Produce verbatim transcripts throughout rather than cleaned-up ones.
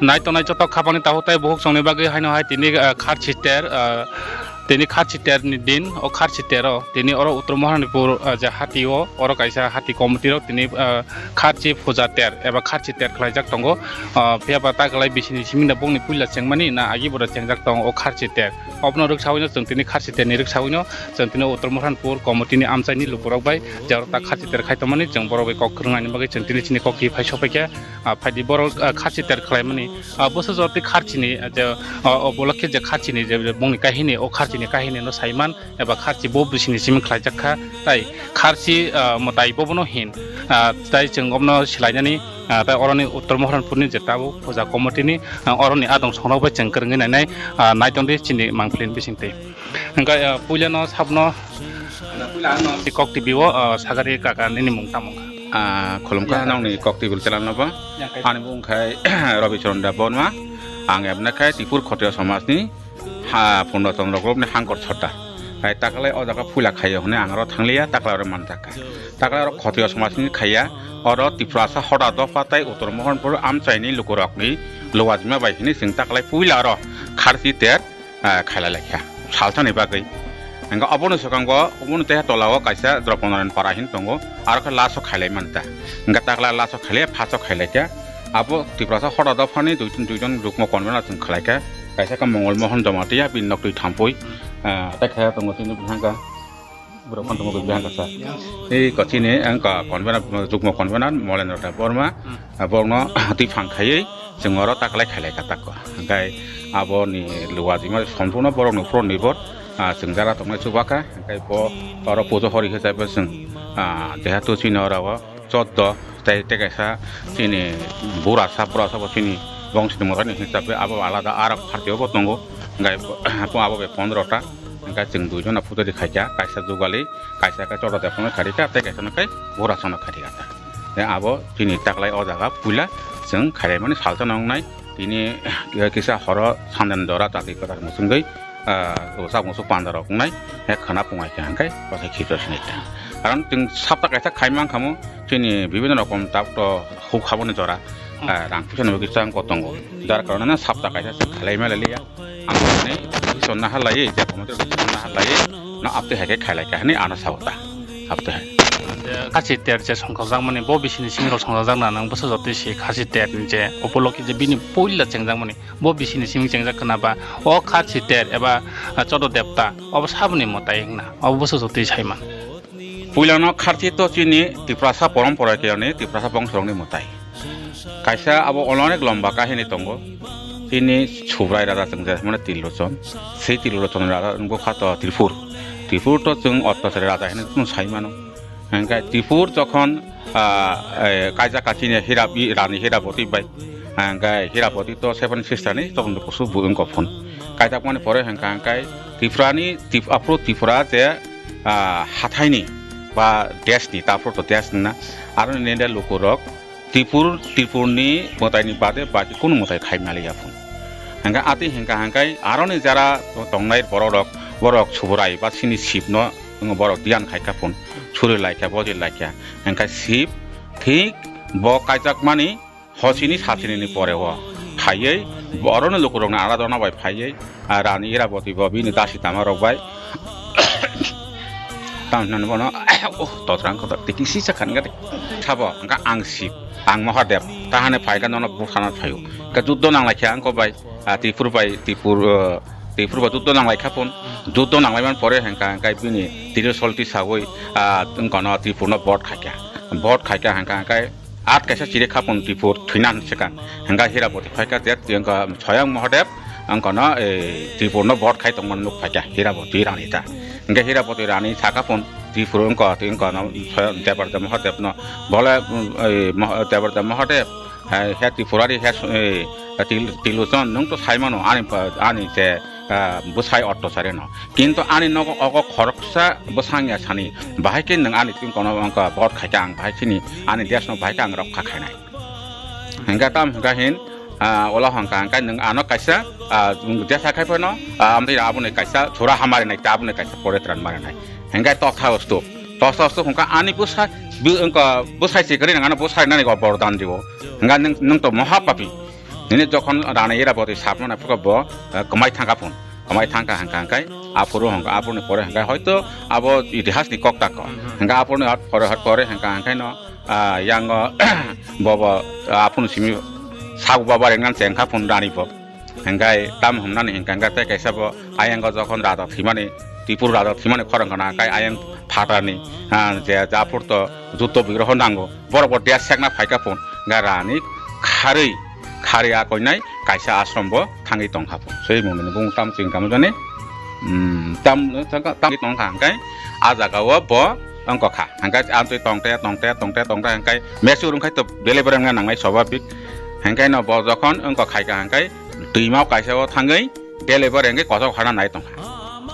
Nai tongnai joto khapangni takhuk tei bukhuk chongni bagwi haino hai tini, ah, kharchi ter, ah, tini kharchi ter ni din, o kharchi ter o tini oro Uttor Moharanpur, ah, je hati o, oro kaisa hati committee rok tini, ah, kharchi puja ter eba kharchi ter khlaijak tongo. Ah, phiya ba ta kwlai bisini simi da bongni puila chengmani na agi bo da chengjak tongo o kharchi ter. Obono rwksawino chwng tini kharchi ter ni rwksawino chwng tini Uttor Moharanpur committee ni amchaini lukurok bai je oro ta kharchi ter khai tongmani chwng borok bai kok kwrwngnaini bagwi chwng tini chini kok kiphai sopaikha. Ah, phaidi borok, ah, kharchi ter khlaimani, ah, bwsajwk tei kharchini, ah, je, ah, o bolokhe je kharchini je, je bongni kahini, o kharchini kahini no saiman eba kharchi bo bisini simi khlaijak kha, tai kharchi, ah, mwtai bo bono hin, ah, tai chwng obno silainani, ah, tai oroni Uttor Moharanpurni je tabuk puja committee ni, ah, oroni adong songrok bai chwng kwrwngwi nainai, ah, naitongdi chini mangpili bisingtwi. Hwnkhe, ah, puilano sabno, puila ano si Kok T V o, ah, sagari kaka nini mung tamo wngkha? Ah, khulumkha nongni Kok T V channel no bo. Ani mung khai Rabi Charan Debbarma. Ang ebna khai Tipur Khotiyo Somajni ha Purno Chandra Group ni hangkor chota. Hai taklai o jaga puila khaio hwnwi ang oro thangliya, taklai oro manjakha. Taklai oro Khotiyo Somajni khaiya, oro Tiprasa Hoda Dopha tai Uttor Mohanpur amchaini lukurokni luwajima bai hwnwi chwng taklai puila oro kharchi ter ah, khailai laikha salsani bagwi. Hingke oboni swkango oboni teha tolao kaisa Droponarayan para hin tongo, aro khe laso khailai manta. Hingke takla laso khailai phaso khailaikha. Abo Tiprasa Hoda Dophani dui, duijon Jukmo Convener chwng khalaikha. Kaisa khe Mongol Mohon Jamatia bini nok twi thampui, ah, tei khe tongo chini bihangka. Borok phano tongma gwi bihang kasa. Tei kochini ang ka convener, jukmo convener Molendra Debbarma, ah, borokno twi phang khaiwi chwng oro taklai khailai ka tako. Hingkai aboni luwajima sompurno borokni upor nirbhor, ah, chwng jara tongnai chubakha. Hingkai bo oro pujo hori khe chaibo chwng, ah, jehetu chini oro o choddo, tei, tei kaisa chini burasa, burasa bo chini bongsini mwtaini hinsabe abo alada arok phartio bo tongo. Hingkai bo, abo bai pondro ta. Hingkai chwng duijon no pujari khaikha, kaisa jugali, kaisa khe choda depsongno kharikha, tei kaisa no khe burasano kharikha ta. Tei abo chini taklai o jaga puila chwng khailaimani salsa no wngnai. Tini kisa horo sanden jora chati kwtal mwswngwi, ah, sak musuk panda rok wngnai, he khwna pungai khe hingkai bwsai khichos hinwi ta. Karon chwng sapta kaisa khai mankhamu, chini bibhinno rokom tabuk to huk haboni jora, ah, rang puisa ni bagwi chang kotongo. Jar karone na sapta kaisa chwng khailai ma liya. Ang ni sonna halai, je komotor sonna halai, na apte hai khe khailai kha hinwi ano sabota. Apte hai. Kharchi ter je songkha jakmani, bo bisini simi rok songkha jakna nang bwsa jotwi si kharchi ter ni je upoloki je bini puila chengjak mani. Bo bisini simi chengjak khna ba o kharchi ter eba, ah, chodo depta obo saboni mwtai wngna obo bwsa jotwi saiman. Puilano kharchi to chini Tiprasa porompora kiyani Tiprasa bongsorokni mwtai. Kaisa abo onek lomba kahini tongo. Chini Subrai raja chwng je mane Trilochon. Sei Trilochon raja wngkha to Tripur. Tripur to chwng Ottosari raja hinwi chwng sai mano. Hingke Tripur jokhon, ah, eh, kaijak kachini Hira-, i, Rani Hiraboti bai, hingke Hiraboti to seven sister ni tokon kusu bu wngkha phun. Kaijakmani pore hingka hingkai Tripurani, Trip-, aphuru Tripura je, ah, hathaini ba deshni, taphuru to desh wngna, aro nini lukurok Tripur, Tripurni mwtaini bade baki kunu mwtai khai maliya phun. Hingke ati hingka hingkai aroni jara tongnai bororok, borok Subrai ba chini Sibno wng borok diyan khai kha phun, suri lai kha, boji lai kha. Hingke Sib thik bo kaijakmani hosini sasini ni pore o phaiwi borokni lukurokni aradona bai phaiwi, ah, Rani Iraboti bo bini dasi tama rok bai. Tamhinani bono, oh, totrang kotor tiki sisa khan gade. Sabo, hingke ang Sib, ang Mahadev, tahane phaikha nono bukhana phaio. Hingke juddo nang lai kha ang ko bai, ah, Tripur bai, Tripur, eh, Tripur bai juddo nang lai kha phun. Juddo nang lai man pore hingka, hingke bini tiri solti sawi, ah, wngkha no Tripur no bot khaikha. Bot khaikha hingka, hingke at kaisa chiri khapung Tripur thwina swkang. Hingka Hiraboti phaikha je, hingka Soyang Mahadev, wngkha no, eh, Tripur no bot khai tongmani nuk phaikha Hiraboti Rani ta. Hingke Hiraboti Rani sakha phun Tripur wngkha, wngkha no Soyang Debarda Mahadev no. Bole, eh, Mah-, Debarda Mahadev, eh, he Tripurari he, eh, Til-, Tiluchon, nwng to sai mano ani pa-, ani je, ah, bwsai Ottosari no. Kintu ani nogo ogo khoroksa bwsang ya sani. Bahai khe nwng ani twi kono wngkha bot khaikha ang bahai chini ani desh no bahai khe ang rokha khainai. Hingkha tam hingkha hin, ah, ola hongkha hingkha nwng ano kaisa, ah, jesa khai phano, ah, amtwi aboni kaisa sura hamari nai ta aboni kaisa pore tran mari nai. Hingkha tokha ustu. Tokha ustu hongkha ani bwsai, bw-, wngkha bwsai sikari nwng ano bwsai nani go bordan dibo. Hingkha nwng, nwng to moha papi. Nini jokhon Rani Iraboti sapno na phuka bo, eh, kwmai thangkha phun. Kwmai thangkha hangkha hangkai aphuru hangkha aphuruni pore hangkai hoito abo itihasni kok tako. Hmm, hmm. Hangkha aphuruni hot pore hot pore hangkha hangkai no, ah, yango bobo, ah, aphuruni simi sagu baba rengnan chengkha phun Rani bo. Hingkai tam humnani hingka hingka tei kaisa bo ayango jokhon raja thwimani, Tripura raja thwimani khorang gana kai ayang phatarni, ah, je japhur to jutto bigroho nango, borok bo desh sekna phaika phun, hingka Rani kharwi, kharwi a koinai kaisa ashram bo thangwi tongkha phun. Sei mungni bung tam ching kamo jani, hmm, tam, tam, tam tongkha hingkai a jaga o bo wngkha. Hingkai amtwi tongte, tongte, tongte, tongte hingkai mesur wngkhai to belai borok wngna nangnai swababik. Hingkai no bo jokhon wngkha khaika hingkai twima o kaisa o thangwi delivery hingke kochok hana nai tongkha.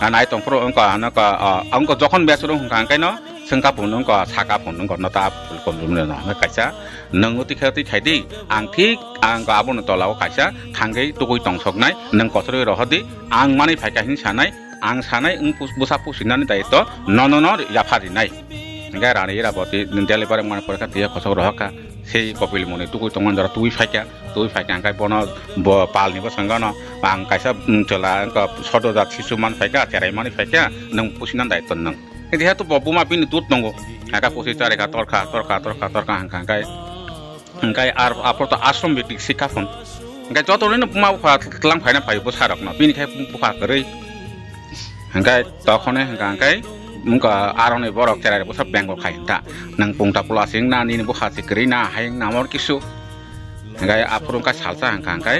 A nai tongphuru wngkha, ano ka, a, wngkha jokhon besuro hwnkha hingke no swngkha phun wngkha saka phun wngkha no ta phul kom jumle no hingke kaisa nwng uti khe uti khai di ang thik ang abono tola o kaisa thangwi tugui tongsoknai nwng kochorwi rohor di ang mani phaikha hin sanai ang sanai wng pus-, bwsa pusinani daitw no no no yapha rinai. Hingke Rani Iraboti delivery wngmani pore kha tiya kochok rohor kha. Sei Kopil Muni tugui tongmani jora tugui phaikha, tugui phaikha hingke bono bo palni bwskango no ang kaisa, mm, chwla wngkha sodo jat sisu man phaikha, cherai mani phaikha, nwng pusinani daitw nwng. Hingke jehetu bo buma bini dut tongo, hingke pusi charekha torkha, torkha, torkha, torkha hingkha hingke, hingke ar aphuru to ashram bitik sikha phun. Hingke joto rwino buma bupha tlang phaina phaio bwsarokno, bini khe bupha kwrwi. Hingke tokhone hingka hingke wngkha aroni borok cherai rok bwsa bengo khai ta. Nang pungta pula sing na nini bwkha se kwrwi na hai namor kisu. Hingke aphuru wngkha salsa hingka hingke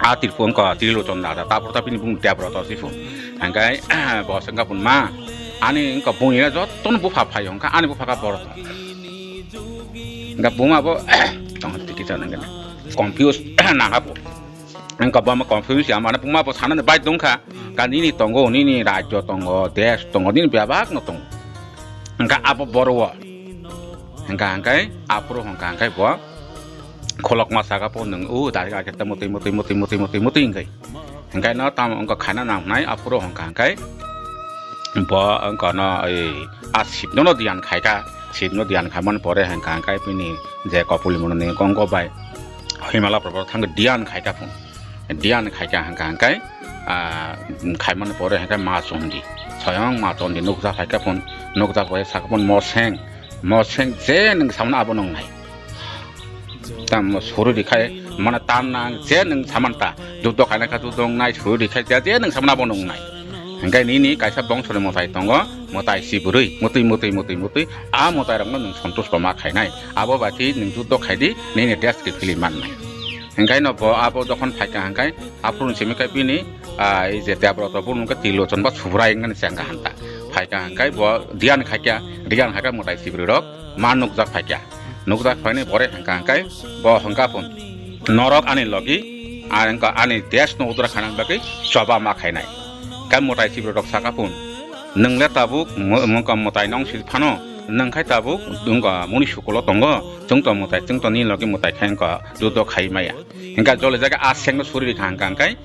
a tirpo wngkha Trilochon da da tapor tapini bung Debroto si phun. Hingke bo se wngkha phun ma ani wngkha bungni jotono bupha phai hingka ani bupha kha borok. Hingke buma bo tong tiki chana gana confuse nangkha bo. Wngkha bo ma confuse ya mane buma bo sanani bai dongkha. Ka nini tongo, nini rajyo tongo, desh tongo, nini bebak no tongo. Hingke abo boro o. Hingka hingke aphuru hingka hingke bo kholokma saka po nwng u dari ake ta mutui mutui mutui mutui mutui mutui hingke. Hingke no tamo wngkha khaina nangnai aphuru hingka hingke bo wngkha no ei a sip no no diyan khaika. Sip no diyan khaimani pore hingka hingke bini je Kopuli Muni ni gongo bai Himala Parbot thangwi diyan khaika phun. Diyan khaika hingka hingke, ah, khaimani pore hingke ma chondi. Soyong ma chondi nukjak khaika phun, nukjak bai saka phun moseng. Moseng je nwng samano abo nungnai. Tam suri dikhai, mana tam nang je nwng samanta. Juddo khaina kha juddo nungnai, suri dikhai je, je nwng samano abo nungnai. Hingke nini kaisa bongsoni mwtai tongo, mwtai si bwrwi, mwtwi, mwtwi, mwtwi, mwtwi, a mwtai rokno nwng sontusto ma khainai. Abo bai khe nwng juddo khai di, nini desh khe phili mannai. Hingke no bo abo jokhon phaikha hingke, aphuru simi khe bini, ah, ei je Debroto bo nungkhe Trilochon ba Subrai hingmani chengkha hanta. Phaikha hingke bo diyan khaikha, diyan khaikha mwtai si bwrwi rok ma nukjak phaikha. Nukjak phaini pore hingka hingke bo hingka phun norok ani logi, ar wngkha ani desh no udra khaina bagwi choba ma khainai. Khe mwtai si bwrwi rok saka phun, nwng le tabuk mo-, wngkha mwtai nong si phano, nwng khai tabuk wngkha muni sukulo tongo, chwng to mwtai, chwng to nini logi mwtai khai wngkha juddo khai maya. Hingka jole jaga a sengno suri rikha hingka hingke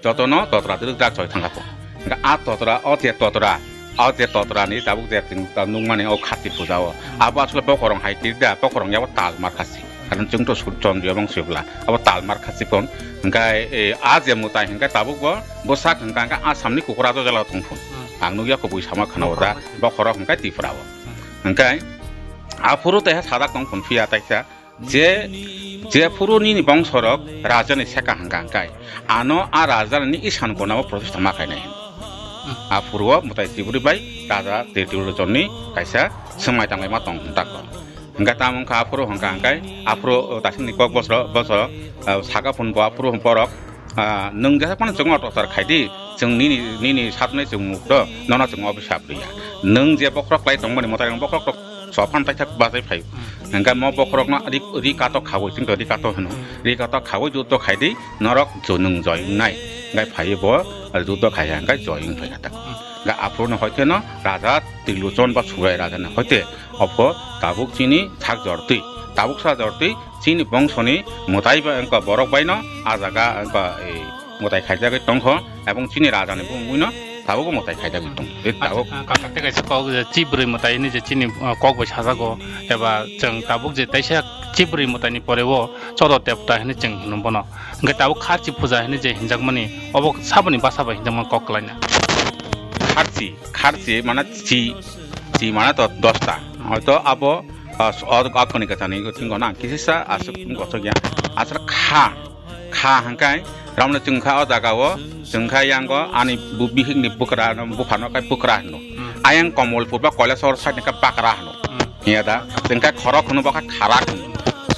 jotono totra twrwk jak choi thangkha po. Hingka a totra, o je totra, o je totra ni tabuk je chwng ta nukmani o khati puja o. Abo asle bokorong hai tirda, bokorong yabo tal mar khasi. Karon chwng to sur chondriya bong sibla. Abo tal mar khasi pon. Hingka, e, a je mwtai hingka tabuk bo, bo sak hingka hingka Assam ni Kokrajhar jala tong phun. Hmm. Ang nukya kubui sama khana o da, bokorok hingka Tripura o. Hmm. Hingka aphuru teha sadak tong phun phiya taisa. Je, je phuru nini bongsorok rajani seka hangka hangkai, ano a rajani isan bonabo protista ma khainai. A phuru o mwtai Tripuri bai raja Trilochonni kaisa swmai tanglaima tong hwn tako. Hingka tamo wngkha aphuru hangka hangkai, aphuru tasingni kok bosoro, bosoro, ah, saka phun bo aphuru borok, ah, nwng jesa phano chwngno tochar khai di, chwng nini, nini satnai chwng mukto, nono chwng obisap riya. Nwng je bokhorok klai tongmani mwtai rok bokhorok tok so phan taithak bachai phai. Hmm. Hingke mo bokhorokno ri, ri katok khawi, chwng to ri katok hwno. Hmm. Ri katok khawi juddo khai di, norok jo nwng joi wngnai. Hingke phai bo, juddo khai hingke joi wng phai kha tak. Hmm. Hingke aphuru no hoite no raja Trilochon ba Surai raja no hoite opho tabuk chini thak jortwi, tabuk sa jortwi chini bongsoni mwtai ba wngkha borok baino a jaga wngkha, e, mwtai khaijagwi tongkho, ebong chini rajani bumungno tabukbo mwtai khaijagwi tongo. E, tabuk. Acha, ah, kaka tei kaisa kok je chibrwi mwtai hwnwi je chini, ah, kok bai sajago, eba chwng tabuk je teisa chibrwi mwtaini pore o Chodo Debta hinwi chwng hino bono. Hwnkhe tabuk Kharchi puja hinwi je hinjakmani, obo saboni bwsa bai hinjakmani kok kwlaina. Kharchi, kharchi mane chi, chi mane to dosta. Hoito abo, ah, o, o koni kwchani thingo na, kisisa aswk gosok ya. Aswk kha, kha hwnkhe ramno chwng kha o jaga o, chwng kha yango ani bu-, bihikni bwkra, buphano khe bwkra hino. Hmm. Ayang Komolpur ba Koilashahar side ni khe bakra hino. Hmm. Hiya da, chwng khe khorok hino, bo khe kharak hino.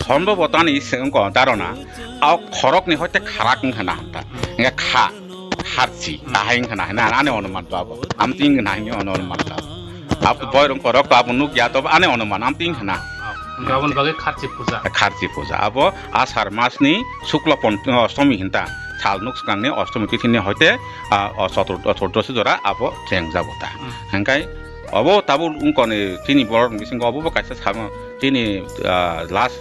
Sombhoboto ani se wngkha dharona, o khorokni hoite kharak wngkha na hwnta. Hwnkhe kha, kharchi, hmm, ahai wngkha na hwnwi ani onuman to abo. Amtwi wngkha na hwnwi onuman to. Abo boirong khorok to abo nukya to ani onuman amtwi wngkha na. Hwnkhe aboni bagwi kharchi puja. Kharchi puja. Abo Asar masni Shukla Pon-, Ashtomi hinta. Sal nuk swkangni Ashtomi tithini hoite, ah, o chotur-, o choturdoshi jora abo chengjago ta. Hmm. Hwnkhe obo tabuk wngkoni chini borok bisingo obo bo kaisa samo chini, ah, last,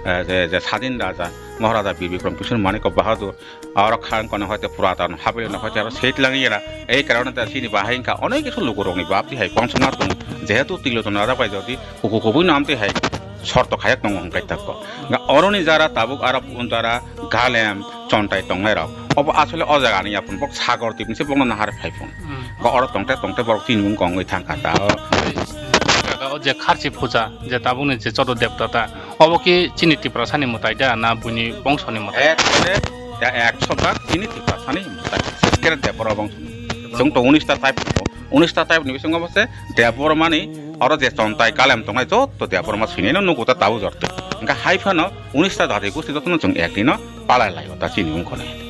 eh, je, je sadin raja Maharaja Bir Bikram Kishore Manikya Bahadur, aro kha wngkoni hoite puraton habili no hoite aro seit langi era. Ei karone ta chini bahai wngkha onek kisu lukurokni bap tihai kongsongma tong, jehetu Tilochana raja bai jodi kuku kubui no amtwi hai sorto khayak tongo hwnkhe tako. Nga oroni jara tabuk aro jara galem chontai tongnai rok. Obo asole o jaga ni yapun bok sagor tipni se bokno nahar phai phun. Hmm. Nga oro tongte tongte borok chini mung kongwi thangkha ta. Kaka o je kharchi puja je tabukni je Chodo Debta ta, obo ki chini Tiprasani mwtai da na buini bongsoni mwtai? Ekdome, ya ekso bak chini Tiprasani mwtai. Kere Debbarma bongso. Chwng to unis ta type, unis ta type ni bisingo bo se Debbarmani oro je chontai kalem tongnai joto Debbarma sinino nugo ta tabuk jorto. Hwnkhe hai phano unis ta jati gosti jotono chwng ekdino palai laio ta chini wngkhorni.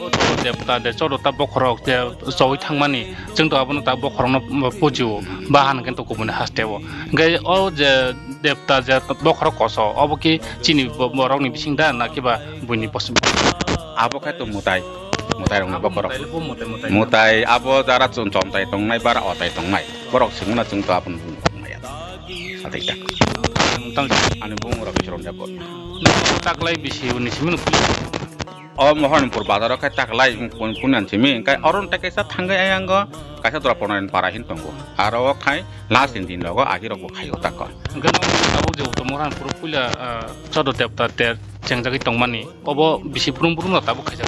O Debta de Chodo ta bokhorok je chowi thangmani, chwng to abono ta bokhorokno pujio, bahan khe to kubuni hasteo. Hwnkhe o je Debta je bokhorok koso, obo ki chini bo-, borokni bising da na kiba buini bos-, abo khe to mwtai, mwtai rokni bokhorok. Mwtai, mwtai, mwtai. Mwtai abo jara chon-, chontai tongnai, bara otai tongnai. Borok swngmano chwng to abono bumo tongnai. Sadai ta. Tang ani bumo rok bichron jabo. Taklai bisi ni simi. O Mohanpur bazaro khai taklai pun-, punan simi. Kai oron ta kaisa thangwi ayango, kaisa dora ponoren para hin tongo. Aro khai last in din rogo agi rok bo khaio tako. Hwnkhe no abo je uto Mohanpur puila, ah, Chodo Debta ter chengjagwi tongmani. Obo bisi brum brum no tabuk khaijak.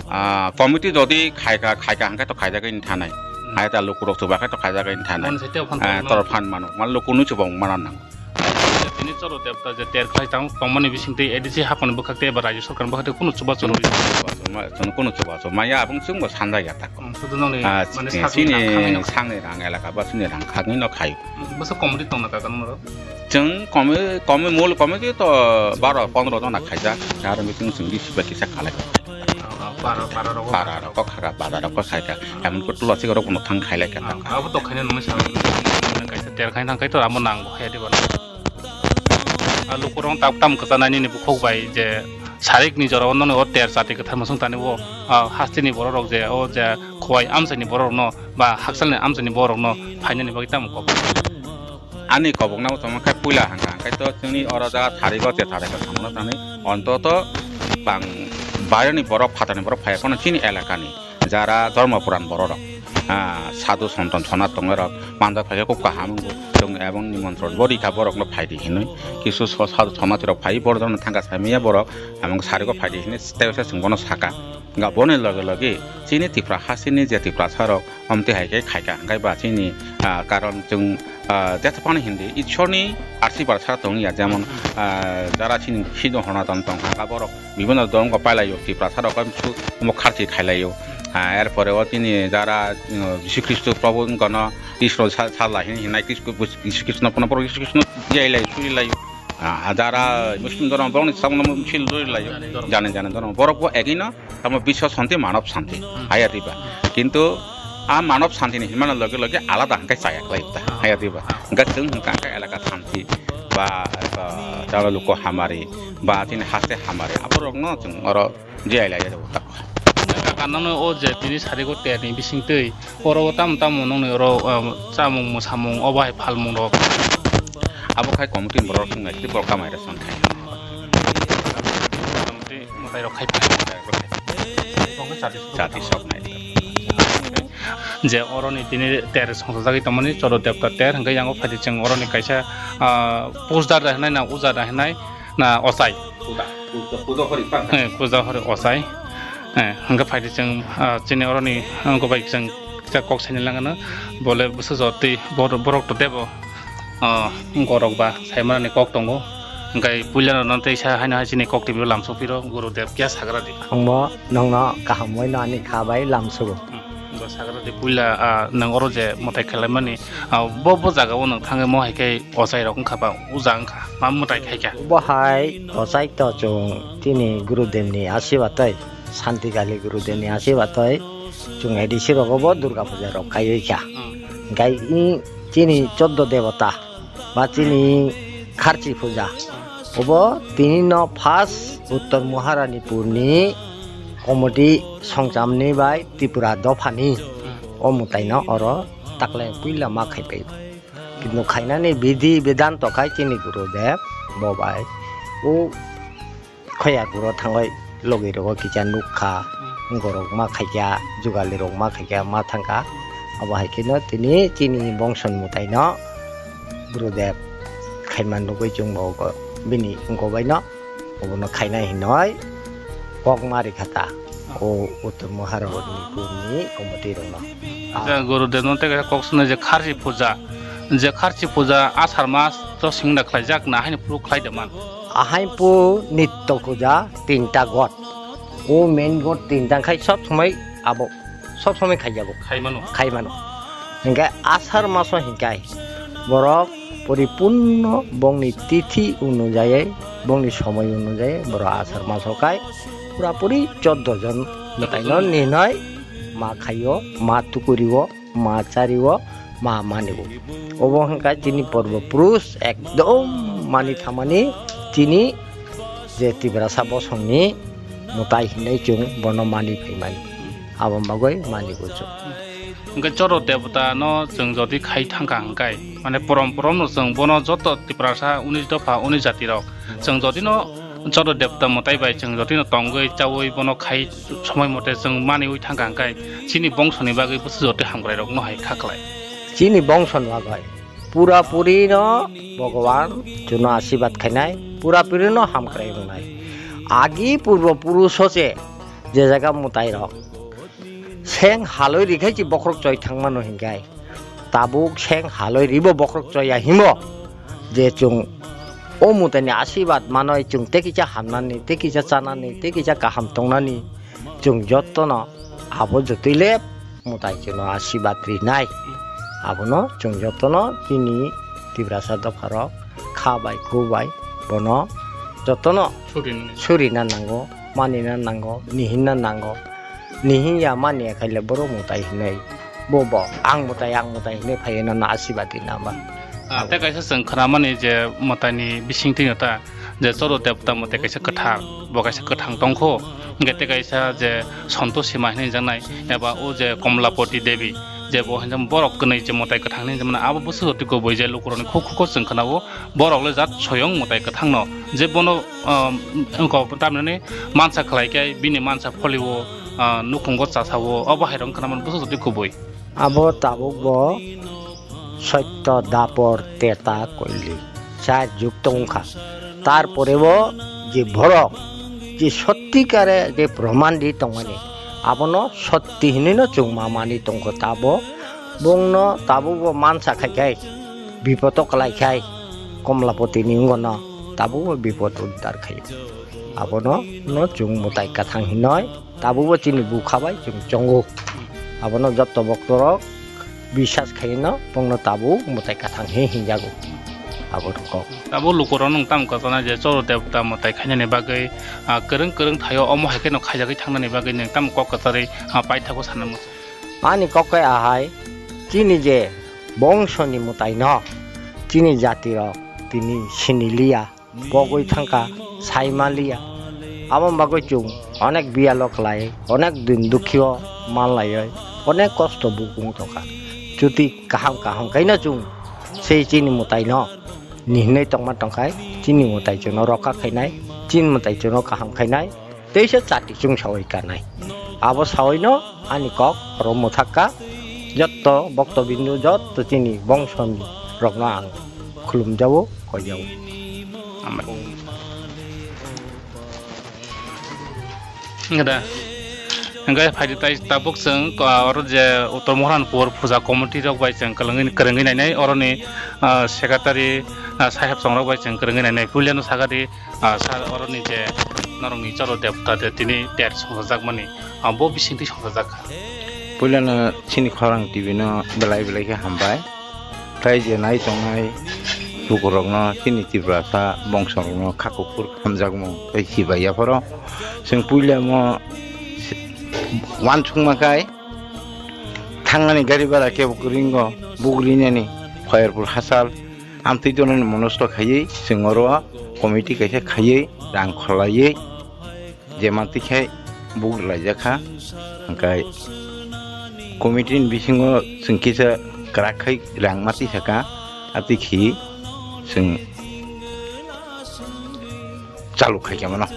Ah, committee jodi khaika, khaika hwnkhe to khaijagwi thanai. Hmm. Hai ta lukurok chuba khe to khaijagwi thanai. Moni se tei phan. Ah, toro phan mano. Mal lukunu chuba mano nang. Tini Chodo Debta je ter khlai tang, tongmani bising tei A D C hapani bwkhak tei eba Rajya Sarkar bwkhak tei kunu chuba chwrwi. Chwng kunu chuba chwrwi maya abong chwngbo sanjak ya tako. Hmm, sudu nongni, ah, mane chini, sakni chini rang khangwi no khai. Sakni rang elaka ba chini rang khangwi no khai. Bwswk committee tongna kaka noro? Chwng komi-, komi-, mul committee to baro pondro jona khaijak. Aro meeting chwng di sibai kisa khalai. Ah, ah, para, para rogo. Para rogo khaga, bazar rogo khaika. Emon ko tulo sigo rogo no thang khailai kha. Ah, abo to khaina nungni sa. Kaisa ter khaina thang kai to amo nang bo khaya di bana. Ah, lukurok tak tam kwchanai nini bukhuk bai je sarik ni jora o nono o ter chati kwthar masung tani o, ah, hasteni borok rok je o je khowai amchaini borok rok no ba haksalni amchaini borok rok no phainani bagwi tamo kok. Ani kobokna bo tongma khe puila hangkha, hangkhe to chwngni oro jaga tharigo che tharigo samano thani ontoto bang baironi borok phatarni borok phaiya phano chini elakani jara dhormo puran borok rok, ah, sadhu sonton sona tongnai rok manjak phaikhe kok kaham wngo chwng ebong nimontron bo rikha borok no phaidi hinwi kisu so sadhu sona rok phai borok no thangkha saimanya borok ebong sarigo phaidi hinwi tei se chwng bono saka. Nga boni loge loge chini Tipra hasini je Tiprasa rok omtwi hai khe khaika hwnkhe ba chini, ah, karon chwng, ah, jesa phano hindi Ishorni arsi barsa tong ya, jemon, ah, jara chini Hindu Honaton tong ha, borok bibhinno dhormo pailai o, Tiprasa rok su omo kharchi khailai o. Ah, er pore o chini jara, um, Jisu Khristo Probhu wngkha no Ishwar sa-, sala hin-, hinai Jisu Khristo, Jisu Khristo no pono borok Jisu Khristo no jai lai, suri lai o. Ah, jara Muslim dhormo borok ni samung no sil dori lai o. Jani dhormo. Jani, jani dhormo. Borok bo egino tamo biswa santi, manob santi, hmm, haya diba. Kintu a manob santi ni hinmano loge loge alada hwnkhe chaya khlai ta, hmm, haya diba. Hmm. Hwnkhe chwng hwnkha hwnkhe elaka santi ba, ba jalo luko hamari ba tini haste hamari aborokno chwng oro jeyai lai jago tako. Kaka nono o je tini sarigo terni bisingtwi oro o tamo tamo nongni oro, um, chamung mwsamung obo hai phalmung rok. Abo khai committee ni borok wng nai tei borok kamai rok chwng khai. Committee mwtai rok khai phai. Chati sok nai. Je oroni tini ter songsajagwi tongmani Choro Debta ter, hwnkhe yango phaidi chwng oroni kaisa, ah, pusdar da hinai na uja da hinai na ochai. Puda, puda, puda hori pan. Eh, puda hori ochai. Eh, hwnkhe phaidi chwng, ah, chini oroni, ah, gobai chwng kisa kok saini langano. Bole bwsajotwi bor-, borok to debo. Ah, gorok ba saimanani kok tongo. Hwnkhe puilano no teisa haino hai chini kok twibo lamsok phiro Guru Dev kya sagra di. Ang bo nongno kaham waino ani kha bai lamsogo. Hmm, bo sagra di puila, ah, nwng oro je mwtai khwlaimani, ah, bo, bo jagao nwng thangwi mo hai khe ochai rok wngkha ba uja wngkha ma mwtai khai kha. Bo hai ochai to chwng chini Guru Dev ni asirwad tei Santi Kali Guru Dev ni asirwad tei chwng A D C rogo bo Durga puja rok khaiwi kha. Hmm. Hwnkhe i chini choddo debota ba chini kharchi puja. Obo tini no first Uttor Maharanipur ni committee songchamni bai Tripura dophani o mwtai no oro takle puila ma khaipai. Kintu khainani bidhi bidan to khai chini Guru Dev bo bai o Khoyar buro thangwi logi rogo kisa nukha, hmm, borok ma khaikha, jugali rok ma khaikha, ma thangkha. Abo hai kheno tini chini bongso ni mwtai no Gurudev khaima nugwi chwng bo go-, bini wngko bai no obono khainai hinoi kok ma rikha ta. O Uttor Maharani purni committee rok no. Acha, Gurudev no tei kaisa kok swnai je kharchi puja, je kharchi puja asar mas to singna khlaijak na haino phuru khlai da man. Ahai po nitto puja tinta god. O main god tinta khai sob somoi abo, sob somoi khaijago. Khai mano. Khai mano. Hingke asar maso hingkai borok poripunno bongni tithi onujai, bongni somoi onujai borok asar maso kai pura puri choddo jon mwtai no ninai ma khaio, ma tukurio. Ma chario, ma manio. Obo hwnkha chini porbo purush ekdom mani thamani chini je Tiprasa bosongni mwtai hinwi chwng bono mani phaimani. Aboni bagwi mani bo chwng. Hwnkhe Choro Debota no chwng jodi khai thangkha hwnkhe, mane porom porom no chwng bono joto Tiprasa unis dopha unis jati rok chwng jodi no Choro Debota mwtai bai chwng jotino tongwi chawi bono khai somoi mote chwng maniwi thangkha hwnkhe chini bongsoni bagwi bwswk jotoi hamkrairokno hai kha khlai. Chini bongsoni bagwi pura purino Bhagwan chwngno asirwad khainai, pura purino hamkrai wngnai. Agi purbo purusho se je jaga mwtairok seng halwi rikhe chi bokhorok choi thangmano hinkhai. Tabuk seng haloi ribo bokhorok choya himo je chwng o mwtaini asirwad manoi chwng tei kisa hamnani, tei kisa chanani, tei kisa kaham tongnani chwng jotono abo jotoi le mwtai chwngno asirwad rinai. Abono chwng jotono chini Tiprasa dopharok kha bai khu bai bono jotono surinani, surina nango, manina nango, nihinna nango. Nihin ya mani ya khaile borok mwtai hinwi. Bo bo ang mwtai, ang mwtai hinwi phaiwi nono asirwad rina ba. Ah, tei kaisa chwng khnamani je mwtaini bisingtwi no ta je Choro Debota mwtai kaisa kwthar, bo kaisa kwthang tongkho. Hwnkhe tei kaisa je Santoshima hinwi jaknai eba o je Komlapati Devi je bo hinjak borok kwnwi je mwtai kwthang hinwi jakmani abo bwswk twi kubui je lukurokni khuk khuko chwng khnao. Borok le jat soyong mwtai kwthangno je bono, ah, wngkok tamhinani mansa khlai khe bini mansa pholio, ah, nukhungo chasao, obo hai rok wngkha na mani bwswk jotoi kubui. Abo tabuk bo Sotto, Dapor, Treta, Koli char jug tongkha. Tarpore bo je borok je sotti kare je proman di tongmani abono sotti hinwi no chwng ma mani tongkha tabo bongno tabuk bo mansa khai khai. Bipodo kwlai khai Komlapoti ni wngno tabukbo bipod uddar khaio. Abono no chwng mwtai kwthang hinoi tabukbo chini bukha bai chwng chongo. Abono jotto boktorok bisas khaino bongno tabuk mwtai kwthang he hinjago. Abo rwkok. Abo lukurok nwng tamo kwchana je Choro Debota mwtai khainani bagwi, ah, kwrwng kwrwng thaio omo hai kheno khaijagwi thangnani bagwi nwng tamo kok kwcharwi, ah, paithago sanamo. Ani kok khe ahai, chini je bongsoni mwtaino chini jatirok tini siniliya, pogwi thangkha, saimaliya. Aboni bagwi chwng onek biyalo khlai, onek din dukhio manlaiwi, onek kosto bukung tongkha. Chuti kaham kaham khaino chwng sei chini mwtaino nihinwi tongma tongkhai, chini mwtai chwngno rokha khainai, chini mwtai chwngno kaham khainai. Teisa chati chwng sawi kanai. Abo sawi no ani kok oro mwthak ka, Jotto bokto bindu, jotto chini bongsoni rokno ang khulumjao, koijao. Hambai. Hwnkhe da, hwnkhe phaidi tai tabuk chwng, ah, oro je Uttor Moharanpur puja committee rok bai chwng kwlwngwi, kwrwngwi nainai, oroni, ah, secretary, ah, saheb chongrok bai chwng kwrwngwi nainai. Puilano sakadi, ah, sir, oroni je norokni cholo debota de tini ter songchajakmani, ah, bo bisingtwi songchajak kha. Puilano chini khorang T V no belai belai khe hambai. Tai je nai tongnai lukurokno, chini Tiprasa bongsorokno kha kuphur hamjakmung tei chibai yapharo chwng puilamo uansukma kai thangnani gari bhara kebo kwrwingo bugrinani Khairpur hachal amtwi donani monosto khaiwi chwng oro committee kaisa khaiwi rang kholaiwi je mantwi khe buk rwlaijak kha, hwnkhe committee ni bisingo chwng kisa kwrak khai rang ma tisa kha, atwi khi chwng chalu khai khe mano.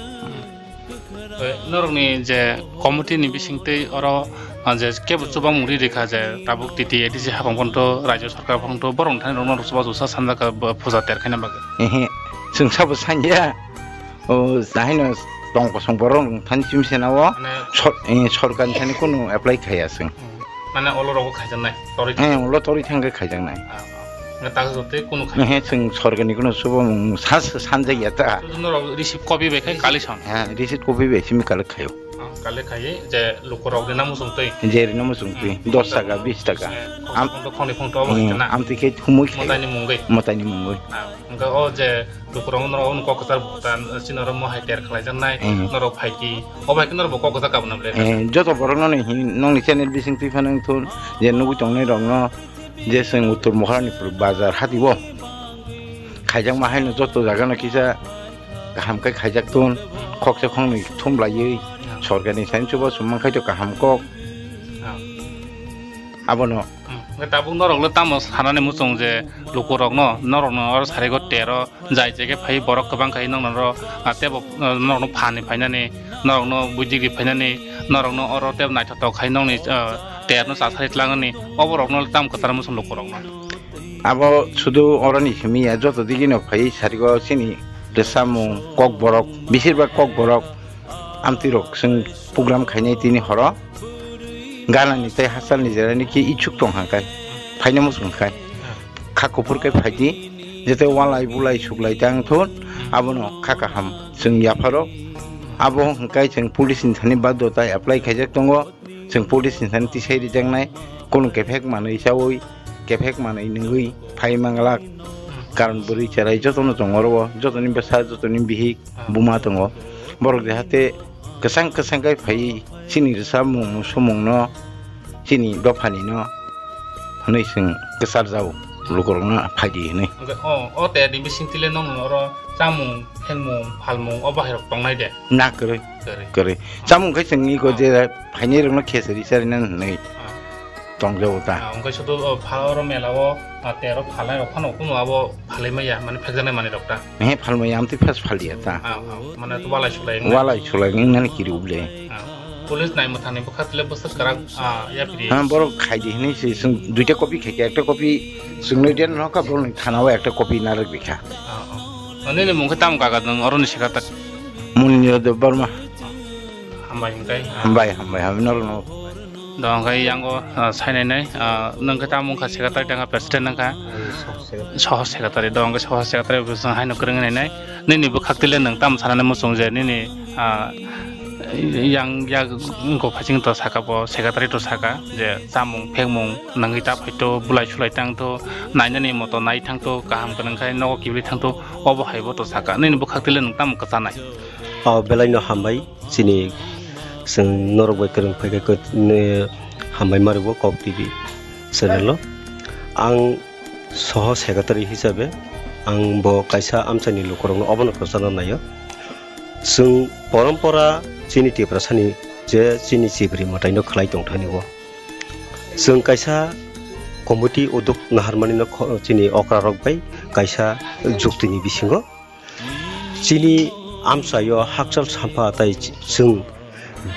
Eh, norokni je committee ni bisingtwi oro, ah, je kebo chubamung ri rikha je tabuk T T A D C hapang phano to, Rajya Sarkar phano to, borok thani rok norok chubachu sa sanjak kha, bo puja ter khaina bagwi. Ehe, chwng sabo sanya. O, haino tong kosong borok thani chimsena o. Mane sor-, eh, sorkar ni thani kunu apply khaiya chwng. Hmm. Mane olo rogo khaijaknai, toroi. Eh, olo toroi thangkhe khaijaknai. Ah, ah. Nge tak jotoi kunu khai. He, chwng sorkar ni kunu subung sa, sa, sanjak ya ta. Norok receive copy bai khai collection. He, receive copy bai simi collect khaio. Ah, collect khai je lukurok rina muchung twi. Je rina muchung twi, hmm, dos taka, bis taka. Eh, am-, khongthok khongni khongthok obo hmm, hai na. Amtwi khe humui khai. Motaini mungwi. Motaini mungwi. Ah. Hwnkhe o je lukurok norok kok kwchar butan, chini oro mohai ter khlaijaknai, hmm, norok phaiki, o bai khe norok bo kok kwchar kabuna ble. Eh, joto borok no ni hin, nokni channel bising twi phano wngthun, je nugwi tongnai rok no, je chwng Uttor Moharanipur bazar hati o khaijakma haino joto jaga no kisa kaham khe khaijak thun, khoksa khoknwi thum laiwi, hmm, sorkar ni sani chubachu mankhai to kaham kok. Hmm. Abono. Hmm. Hwnkhe tabuk norok le tamo sanani muchung je lukurok no, norok no oro sarigo tero jai jege phai borok kwbang khai nokno oro, ah, tebo, ah, norok no phani phainani, norok no buidigri phainani, norok no oro tebo naithotok khai nokni, ah, ter no chasari tlangani, oborok no le tamo kwchar muchung lukurok no. Abo sudu oroni simi ya, joto digi no phai sarigo chini rwchapmung kok borok, bisir bak kok borok. Amtwi rok chwng program khainai tini horo. Ganani tei hachal ni jera niki ichuk tong hang kai. Phaina muchung khai. Kha kuphur kai phaidi. Jete walai bulai suklai tang thun. Abono kha kaham chwng yapharo. Abo hwnkhe chwng police ni thani baddo tai apply khaijak tongo. Chwng police ni thani tisai rijaknai. Kunu kephek manwi chawi, kephek manwi nungwi phai manglak. Karon bwrwi cherai jotono tongo oro o. Jotoni bwsa, jotoni bihik. Ah. Buma tongo. Borok jahate kwchang kwchang khe phai chini rwchapmung, musumungno, chini dophanino hwnwi chwng kwcharjao, lukurokno phaidi hwnwi. Hwnkhe o, o tei ni bisingtwi le nokno oro chamung, phengmung, phalmung o bahairok tongnai de? Na, kwrwi. Kwrwi. Kwrwi. Chamung khe chwng iko je phainairokno khesari charinani hwnwi. Ah. Tongjago ta. Ah, hwnkhe sudu, o, pha-, oro mela o, ah, tero phalnai rok phano kuno abo phalwi maya, mane phekjaknai manwi rok ta. He, phalmaya, amtwi phas phalya ta. Ah, ah, mane to walai sulai wngnai. Walai sulai wngnani kiri uble. Ah, police nai mwthangni bwkha tile bwswk kwrak, ah, yapri. Ha, borok khaidi hinwi se chwng duita copy khaikha, ekta copy chwngno den no kha, borokni thana o ekta copy narwk rikha. Ah, ah. Nini mung khe tamo kaka nwng oroni secretary? Munira Debbarma. Hambai hwnkhe. Hambai, hambai, hambai, norokno. Do hwnkhe yango, ah, sainainai, ah, nwng khe tamo wngkha secretary tangkha president wngkha. Soho secretary. Soho secretary, do hwnkhe soho secretary bo chwng haino kwrwngwi nainai. Nini bwkhak twi le nwng tamo sanani muchung je nini, ah, yang yak wngkha phaiching to saka bo secretary to saka je chamung phekmung nangwi ta phaito bulai sulai tangtho nainani moto nai thangtho kaham kwrwng khai nogo kibrwi thangtho obo hai bo to saka nini bwkhak twi le nwng tamo kwchanai. O belai no hambai. Chini chwng norok bai kwrwng phai khe kw-, ne hambai ma rwgo Kok T V channel o. Ang soho secretary hisabe ang bo kaisa amchaini lukurokno obono kwchana naio. Chwng porompora chini Tiprasani je chini chibri mwtaino khlai tongthani o. Chwng kaisa committee uduk naharmani no kho-, chini okrarok bai kaisa juktini bisingo. Chini amchaio hakchal sampha tai chwng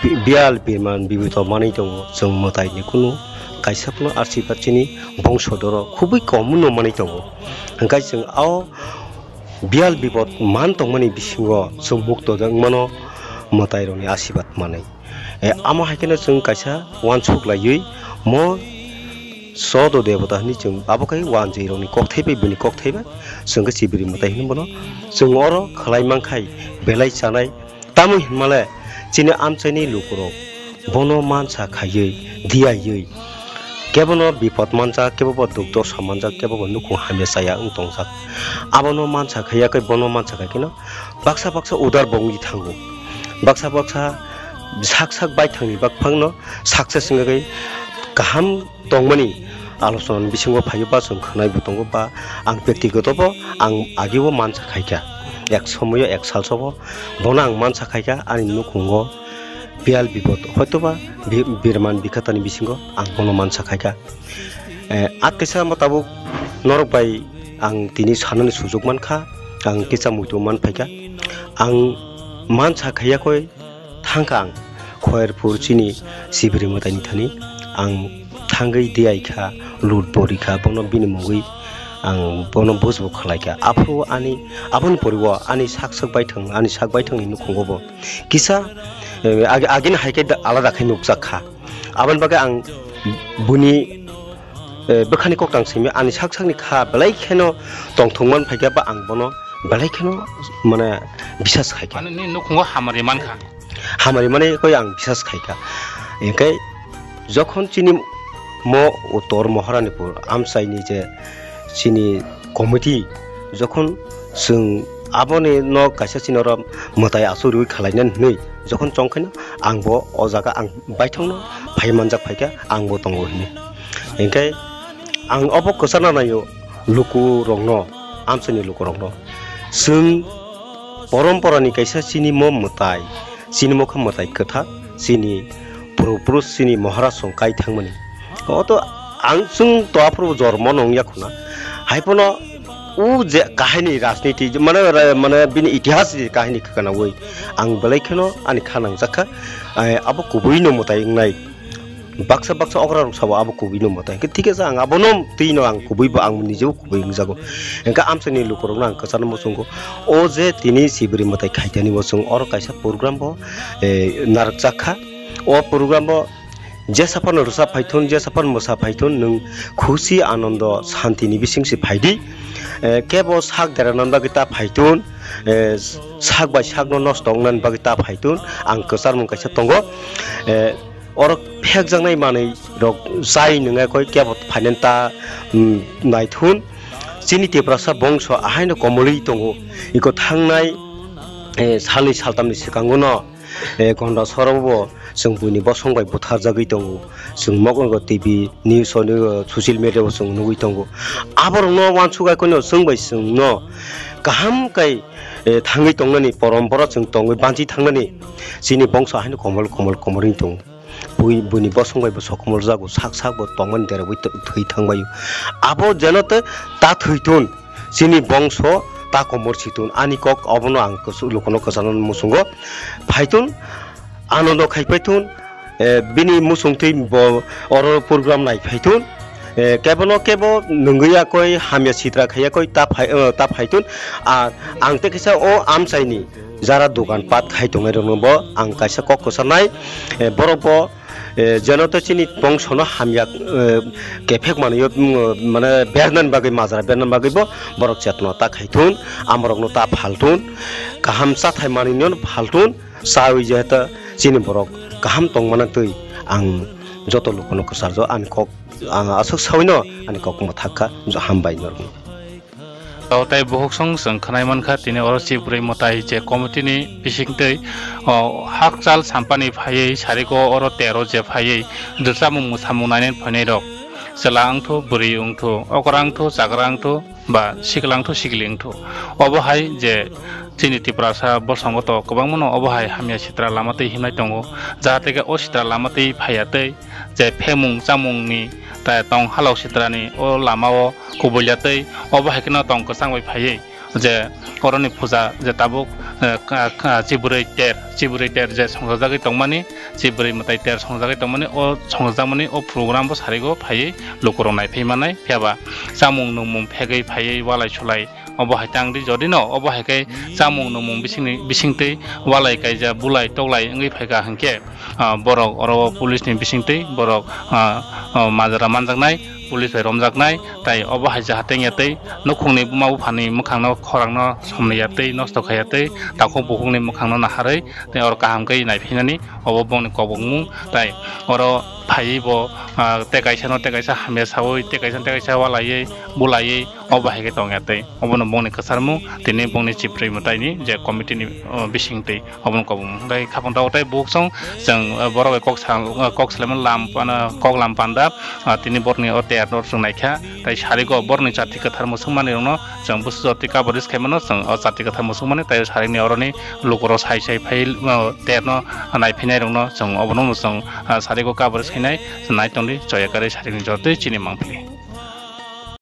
bi-, biyal birman bibito manwi tongo, chwng mwtaini kunu kaisa phano asirwad chini bongso doro khubui kom no manwi tongo. Hwnkhe chwng o biyal bipod man tongmani bisingo chwng mukto wng mano mwtairokni asirwad manwi. Eh, amo hai kheno chwng kaisa uansuk laiwi mo Sodo Debota hwnwi chwng abo khai uanjwi rokni kokthai bai bini kokthai bai chwng khe chibiri mwtai hwnwi bono chwng oro khlai mankhai belai chanai. Tamo hinmale chini amchaini lukurok bono mansa khaiwi diyaiwi kebono bipod manjak, kebobo duk dosa manjak, kebobo nukhung hamya chaya wng tongjak. Abono mansa khaiya khe bono mansa khai kheno baksa baksa udar bo wngwi thango. Baksa baksa sak sak baithangni bakphangno success wngwi kaham tongmani alochonani bisingo phaio ba chwng khwnai bo tongo ba ang byaktigoto bo ang ageo mansa khaikha. Ek somoyo ek salsa bo bono ang mansa khaikha ani nukhungo biyal bipod hoitoba bi-, birman bikhatani bisingo ang bono mansa khaikha. Eh, a kisa mo tabuk norok bai ang tini sanani sujok mankha, ang kisa muitu man phaikha. Ang mansa khaiya koi thangkha ang Khoyerpur chini Sibiri mwtaini thani ang thangwi diyaikha, lut borikha, bono bini mungwi ang bono bujbo khlaikha. Aphuru ani, aboni poriwo ani sak sak baithang, ani sak baithangni nukhungo bo kisa, eh, ag-, agini hai khe da-, alada khe nukjak kha. Aboni bagwi ang buni, eh, bwkhani koktang simi ani sak sakni kha belai kheno tongthok man phaikha ba ang bono belai kheno mane bisas khaikha. Mane nini nukhungo hamari mankha. Hamari mane koi ang bisas khaikha. Hingkhe jokhon chini mo Uttor Maharanipur amchaini je chini committee jokhon chwng aboni no kaisa chini oro mwtai achuk riwi khwlainani hwnwi jokhon chongkhaino ang bo o jaga ang baithangno phai manjak phaikha ang bo tongo hwnwi. Hinkhe ang obo kwchana naio lukurokno, amchaini lukurokno. Chwng poromporani kaisa chini mo mwtai, chini mokha mwtai kwthar, chini purupurus chini Maharaj song kai thangmani. Oto ang chwng to aphuru jormo nong yakhuna. Haiphano o je kahini rajniti, mane, mane bini itihas ni kahini khwnawi ang belai kheno ani kha nangjakha. Ai, abo kubui no mwtai wngnai. Baksa baksa okra rok sabo abo kubui no mwtai. Hingke thik asa ang abono twi no ang kubui bo ang nijebo kubui wngjago. Hingke amchaini lukurokno ang kwcharo muchungo. O je tini Sibiri mwtai khaitani bo chwng oro kaisa program bo, eh, narwkjakha. O program bo jesa phano rwchap phaithun, jesa phano mwsa phaithun, nwng khusi, anondo, santini bising se phaidi. Eh, kebo sak dera nan bagwi ta phaithun, eh, sak bai sakno nosto wngnani bagwi ta phaithun, ang kwcharmung kaisa tongo. Eh, oro phekjaknai manwi rok chai nwnga koi kebo phainani ta, mm, naithun. Chini Tiprasa bongso ahaino komolwi tongo. Iko thangnai, eh, salnwi saltamni swkangono, eh, Gonda Sorobo chwng buini bosong bai butharjagwi tongo. Chwng mokngo T V, news o, social media o chwng nugwi tongo. Aborokno uansuk bai koino chwng bai chwngno kaham kai, eh, thangwi tongnani, porompora chwng tongwi banchi thangnani chini bongso haino komol, komol, komorwi tongo. Bui, buini bosong bai bo sokomorjago, sak sak bo tongmani deragwi thwi thangbaio. Abo jeno tei ta thwitun, chini bongso ta komor situn. Ani kok obono ang kwchwk lukuno kwchangno muchungo. Phaitun, anondo khaipaitun, eh, bini muchungtwi bo oro program naiphaitun. Eh, kebono kebo nungwi yakoi, hamya sitra khai yakoi, ta phai, eh, ta phaitun. Ah, ang tei kisa o amchaini jara dogan pat khai tongnai rokno bo ang kaisa kok kwcharnai, eh, borok bo, eh, jeno to chini bongsono hamya, eh, kephek manwi, mm, mane bernani bagwi, majra bernani bagwi bo borok chetna ta khaithun, amorokno ta phaltun, kaham chathai manwino phaltun, chawi je ta chini borok kaham tongmana twi ang joto lukuno kwcharjo ani kok, ang aswk sawino ani kok mwthakha, hambai norokno. O tei bukhuk song chwng khwnai mankha, tini oro Sibri mwtai je committee ni bisingtwi, o, hakchal sampani phaiwi sariko oro tero je phaiwi rwchapmung mwsamung nainani phainai rok. Chwla wngthu, bwrwi wngthu, okra wngthu, chakra wngthu, ba sikla wngthu, sikli wngthu. Obo hai je chini Tiprasa bosongo to kwbangmano obo hai hamya sitra lama twi himnai tongo, jahate khe o sitra lama twi phaiya tei je phemung chamungni tai tong halok sitrani o lama o kubuilya tei obo hai kheno tong kwchang bai phaiwi je oroni puja je tabuk, eh, ka-, ka-, chibrwi ter, chibrwi ter je songchajagwi tongmani, chibrwi mwtai ter songchajagwi tongmani, o songchajakmani o program bo sarigo phaiwi lukurok naiphai manai, phiyaba chamung nungmung phegwi phaiwi walai sulai obo hai tang di, jodi no obo hai khe chamung nungmung bisingni, bisingtwi walai kaija bulai toklai wngwi phaikha hinkhe, ah, borok oro police ni bisingtwi borok, ah, ah, majra manjaknai, police bai romjaknai, tai obo hai jahate wngya tei nukhungni buma buphani mwkhangno khorangno somliya tei nosto khaiya tei takhuk bukhukni mwkhangno naharwi tei oro kaham khe naiphinani obo bongni kobokmung, tai oro phaiwi bo, ah, tei kaisa no tei kaisa hamya sawi tei kaisa tei kaisa walaiwi bulaiwi obo hai khe tongya tei obono bongni kwcharmung tini bongni chibrwi mwtaini je committee ni, oh, bisingtwi obono kobokmung. Tei khapang tabuk tei buksong chwng, eh, borok bai kok sa-, eh, kok salaimani lam pana, kok lam panda, ah, tini borokni o ter no chwng naikha. Tei sarigo borokni chati kwthar mwswkmani rokno chwng bwswk jotoi coverage khaimano chwng o chati kwthar mwswkmani tei sarikni oroni lukurok sai sai phai, oh, ter no naiphinai rokno chwng obono chwng, ah, sarigo coverage khainai chwng nai tongdi choya karwi sarikni jotoi chini mangpili.